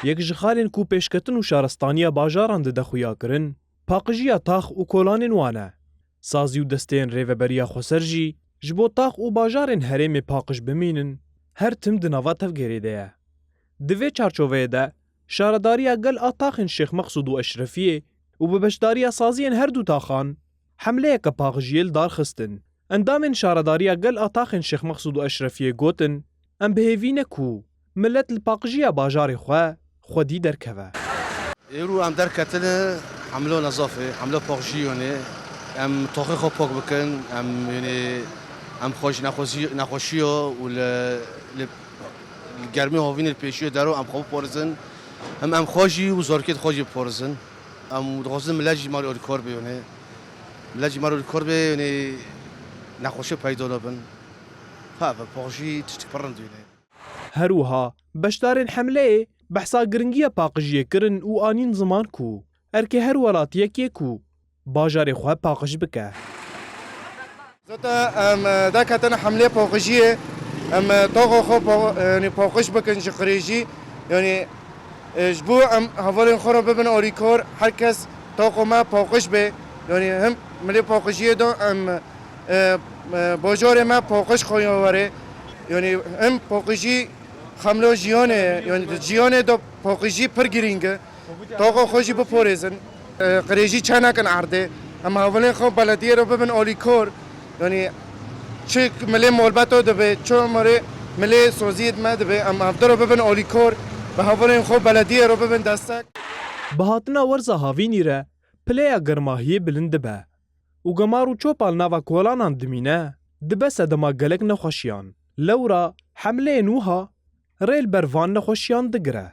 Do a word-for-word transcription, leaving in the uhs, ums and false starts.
Yek ji xalên ku pêşketin û şaristaniya bajaran dide xuyakirin, paqijiya tax û kolanên wan e. Sazî û desteyên Rêveberiya Xweser jî ji bo tax û bajarên herêmê paqij bimînin, her tim di nava tevgerê de ye. Di vê çarçoveyê de, Şaredariya Gel a Taxên Şêx Meqsûd û Eşrefiyê û bi beşdariya saziyên her du taxan, hemleyeke paqijiyê li dar xistin. Endamên Şaredariya Gel a Taxên Şêx Meqsûd û Eşrefiyê gotin, em bi hêvî ne ku milet li paqijiya bajarê xwe xwedî derkeve. Êro em derketine hemlo nezafê, hemlo paqijiyonê. Em toxê xwe pak bikin, em, yanî, em xwe ji nexwezî-, nexweşiyo û li, li, li germê havînê li pêşiyo dero em xwe biporizin. Hem em xwe jî û zarokêt xwe jî biporizin. Em dixwazin milet jî mar alîkar be, yanî. Milet jî mar alîkar be, yanî nexweşiyo peyda nabin. Ha, ve paqijî tiştik pir rind, yanî. Her wiha beşdarên hemleyê behsa giringiya paqijiyê kirin û anîn ziman ku erkê her welatiyekê ku bajarê xwe paqij bike. Zota em, e, derketine hemlê paqijiyê, em, e, toxo xwe pa-, yanî paqij bikin ji qirêjî, yanî, e, ji bo em hevalên xwe re bibin alîkar, her kes toxo me paqij be, yanî hem milê paqijiyê de em, e, e, bajarê me paqij xwe ya were, yanî hem paqijî xemlo jiyanê ye, yanî di jiyanê de paqijî pir girîng e. Toxo xwe jî biparêzin. E, qirêjî çe nekin erdê. Em hevalên xwe belediyê re bibin alîkor. Yanî çi milê malbeto dibe, çi marê milê soziyê me dibe, em hevdû re bibin alîkor. Bi hevalên xwe belediyê re bibin destek. Bi hatina werza havînî re pileya germahiyê bilind dibe û gemar û çopa li nava kolanan dimîne, dibe sedema gelek nexweşiyan. Lewra hemleyên wiha rê li ber van nexweşiyan digire.